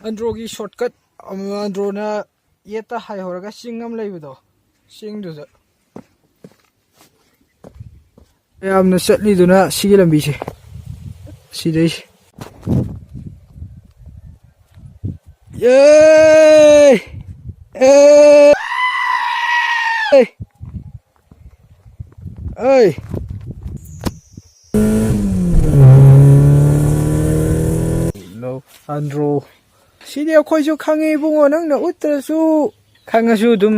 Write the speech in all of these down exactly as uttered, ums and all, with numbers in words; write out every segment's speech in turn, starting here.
ꯑꯟꯗ꯭ꯔꯣꯒꯤ shortcut, ꯑꯟꯗ꯭ꯔꯣꯅ ꯌꯦꯠꯇ ꯍꯥꯏꯍꯧꯔꯒ ꯆꯤꯡ ꯑꯃ ꯂꯩꯕꯗꯣ, ꯆꯤꯡꯗꯨꯗ꯫ ꯌꯥꯝꯅ ꯆꯠꯂꯤꯗꯨꯅ ꯁꯤꯒꯤ ꯂꯝꯕꯤꯁꯦ꯫ ꯁꯤꯗꯩꯁꯦ꯫ ꯌꯦ! ꯑꯦ! ꯑꯩ! ꯑꯟꯗ꯭ꯔꯣ꯫ ꯁꯤꯗꯤ ꯑꯩꯈꯣꯏꯁꯨ ꯈꯪꯉꯤ ꯏꯕꯨꯡꯉꯣ, ꯅꯪꯅ ꯎꯠꯇ꯭ꯔꯁꯨ꯫ ꯈꯪꯉꯁꯨ ꯑꯗꯨꯝ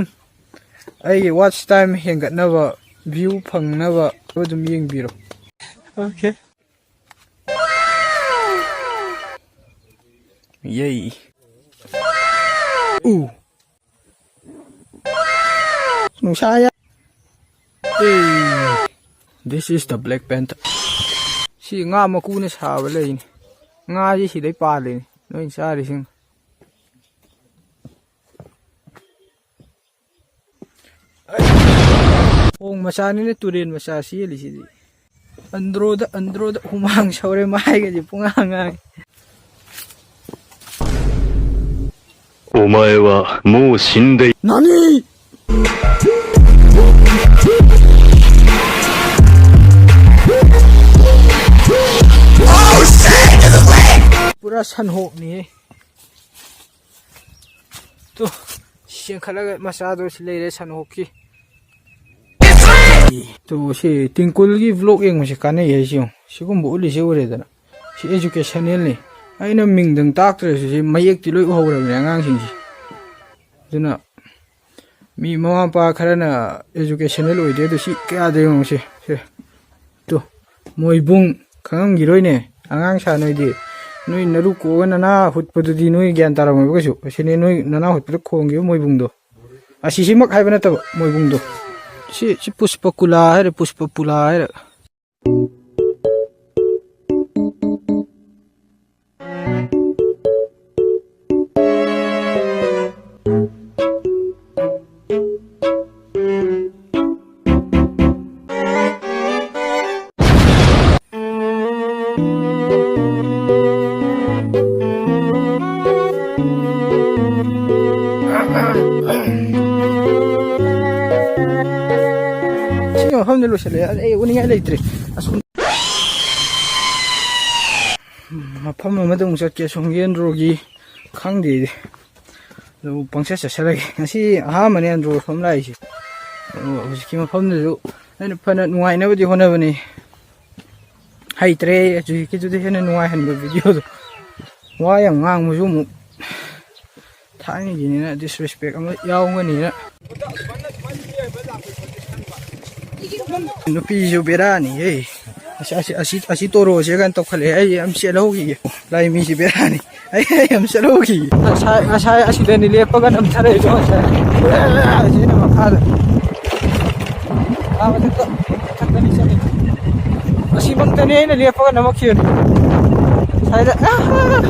ꯑꯩꯒꯤ watch time ꯍꯦꯟꯒꯠꯅꯕ, view ꯐꯪꯅꯕ ꯑꯗꯨꯝ ꯌꯦꯡꯕꯤꯔꯣ꯫ Okay꯫ ꯌꯦ꯫ ꯎ꯫ ꯅꯨꯡꯁꯥ ꯌꯥ-, ꯑꯦ꯫ This is the Black Panther꯫ ꯁꯤ ꯉꯥ ꯃꯀꯨꯅ ꯁꯥꯕ ꯂꯩꯅꯤ꯫ ꯉꯥꯁꯤ ꯁꯤꯗꯩ ꯄꯥꯜꯂꯤꯅꯤ꯫ ꯅꯣꯏ ꯆꯥꯔꯤꯁꯤꯡ꯫ ꯈꯣꯡ ꯃꯆꯥꯅꯤꯅ ꯇꯨꯔꯦꯟ ꯃꯆꯥ ꯆꯦꯜꯂꯤꯁꯤꯗꯤ꯫ ꯑꯟꯗ꯭ꯔꯣꯗ, ꯑꯟꯗ꯭ꯔꯣꯗ ꯍꯨꯃꯥꯡ ꯁꯧꯔꯦ, ꯃꯥꯏꯒꯁꯦ ꯄꯨꯡꯉꯥꯡ ꯉꯥꯡꯉꯦ꯫ お前はもう死んでい ꯅꯥꯅꯤ! ꯄꯨꯔꯥ ꯁꯟꯍꯣꯛꯅꯤꯍꯦ꯫ ꯇꯨ, ꯆꯦꯟꯈꯠꯂꯒ ꯃꯆꯥꯗꯣ ꯁꯤ ꯂꯩꯔꯦ, ꯁꯟ ꯍꯣꯛꯀꯤ꯫ ꯇꯨ, ꯁꯤ ꯇꯤꯡꯀꯨꯜꯒꯤ vlog ꯌꯦꯡꯕꯁꯦ ꯀꯥꯟꯅꯩ ꯍꯥꯏꯁꯦ ꯌꯦꯡꯉꯨ꯫ ꯁꯤꯒꯨꯝꯕ ꯎꯠꯂꯤꯁꯦ ꯎꯔꯦꯗꯅ꯫ ꯁꯤ educationalꯅꯤ꯫ ꯑꯩꯅ ꯃꯤꯡꯗꯪ ꯇꯥꯛꯇ꯭ꯔꯁꯨ ꯁꯤ ꯃꯌꯦꯛꯇꯤ ꯂꯣꯏ ꯎꯍꯧꯔꯕꯅꯦ ꯑꯉꯥꯡꯁꯤꯡꯁꯦ꯫ ꯑꯗꯨꯅ ꯃꯤ ꯃꯃꯥ ꯃꯄꯥ ꯈꯔꯅ educational ꯑꯣꯏꯗꯦ, ꯑꯗꯨ ꯁꯤ ꯀꯌꯥꯗ ꯌꯦꯡꯉꯨ ꯁꯤ, ꯁꯦ꯫ ꯇꯨ, ꯃꯣꯏꯕꯨꯡ ꯈꯪꯉꯝꯈꯤꯔꯣꯏꯅꯦ, ꯑꯉꯥꯡ ꯁꯥ ꯅꯣꯏꯗꯤ꯫ ꯅꯣꯏ ꯅꯔꯨ ꯀꯣꯛꯑꯒ ꯅꯅꯥ ꯍꯨꯠꯄꯗꯨꯗꯤ ꯅꯣꯏ ꯒ꯭ꯌꯥꯟ ꯇꯥꯔꯝꯃꯣꯏꯕ ꯀꯩꯁꯨ꯫ ꯑꯁꯤꯅꯤ ꯅꯣꯏ ꯅꯅꯥ ꯍꯨꯠꯄꯗ ꯈꯣꯡꯈꯤꯕ ꯃꯣꯏꯕꯨꯡꯗꯣ꯫ ꯑꯁꯤꯁꯤꯃꯛ ꯍꯥꯏꯕ ꯅꯠꯇꯕ ꯃꯣꯏꯕꯨꯡꯗꯣ꯫ ꯁꯤ, ꯁꯤ ꯄꯨꯁꯄ ꯀꯨꯂꯥ ꯍꯥꯏꯔ, ꯄꯨꯁꯄ ꯄꯨꯂꯥ ꯍꯥꯏꯔ꯫ ꯂꯣꯏꯁꯤꯜꯂꯛꯑꯦ꯫ ꯑꯩ ꯎꯅꯤꯡꯉꯥꯏ ꯂꯩꯇ꯭ꯔꯦ꯫ ꯑꯁꯣꯝ ꯃꯐꯝ ꯑꯃꯗ ꯑꯃꯨꯛ ꯆꯠꯀꯦ꯫ ꯑꯁꯣꯝꯒꯤ ꯑꯦꯟꯗ꯭ꯔꯣꯒꯤ ꯈꯪꯗꯦ ꯑꯩꯗꯤ꯫ ꯑꯗꯨ ꯄꯪꯆꯠ ꯆꯠꯁꯜꯂꯒꯦ꯫ ꯉꯁꯤ ꯑꯍꯥꯟꯕꯅꯦ ꯑꯦꯟꯗ꯭ꯔꯣ ꯁꯣꯝ ꯂꯥꯛꯏꯁꯦ꯫ ꯑꯗꯣ ꯍꯧꯖꯤꯛꯀꯤ ꯃꯐꯝꯗꯨꯁꯨ ꯑꯩꯅ ꯐꯅ ꯅꯨꯡꯉꯥꯏꯅꯕꯗꯤ ꯍꯣꯠꯅꯕꯅꯤ꯫ ꯍꯩꯇ꯭ꯔꯦ꯫ ꯍꯧꯖꯤꯛꯀꯤꯗꯨꯗꯤ ꯍꯦꯟꯅ ꯅꯨꯡꯉꯥꯏꯍꯟꯕ ꯚꯤꯗꯤꯑꯣꯗꯣ꯫ ꯋꯥ ꯌꯥꯝ ꯉꯥꯡꯕꯁꯨ ꯑꯃꯨꯛ ꯊꯥꯏꯅꯒꯤꯅꯤꯅ ꯗꯤꯁꯔꯦꯁꯄꯦꯛ ꯑꯃ ꯌꯥꯎꯒꯅꯤꯅ꯫ ꯅꯨꯄꯤꯁꯨ ꯕꯦꯔꯥꯅꯤꯍꯦ꯫ ꯑꯁꯤ, ꯑꯁꯤ, ꯑꯁꯤ, ꯑꯁꯤ ꯇꯣꯔꯣꯁꯦ ꯀꯥꯏꯅ ꯇꯧꯈꯠꯂꯛꯑꯦ꯫ ꯑꯩ ꯌꯥꯝ ꯆꯦꯜꯍꯧꯈꯤꯒꯦ꯫ ꯂꯥꯏ ꯃꯤꯁꯤ ꯕꯦꯔꯥꯅꯤ꯫ ꯑꯩ, ꯑꯩ ꯌꯥꯝ ꯆꯦꯜꯍꯧꯈꯤꯒꯦ꯫ ꯉꯁꯥꯏ, ꯉꯁꯥꯏ ꯑꯁꯤꯗꯅꯤ ꯂꯦꯞꯄꯒ ꯅꯝꯊꯔꯛꯏꯗꯣ ꯉꯁꯥꯏ꯫ ꯑꯁꯤꯅ ꯃꯈꯥꯗ꯫ ꯑꯥ, ꯃꯊꯛꯇ, ꯃꯊꯛꯇꯅꯤ ꯆꯠꯂꯤꯗꯣ꯫ ꯑꯁꯤꯃꯛꯇꯅꯤ ꯑꯩꯅ ꯂꯦꯞꯄꯒ ꯅꯝꯃꯛꯈꯤꯕꯅꯤ꯫ ꯁ꯭ꯋꯥꯏꯗ, ꯑꯥ!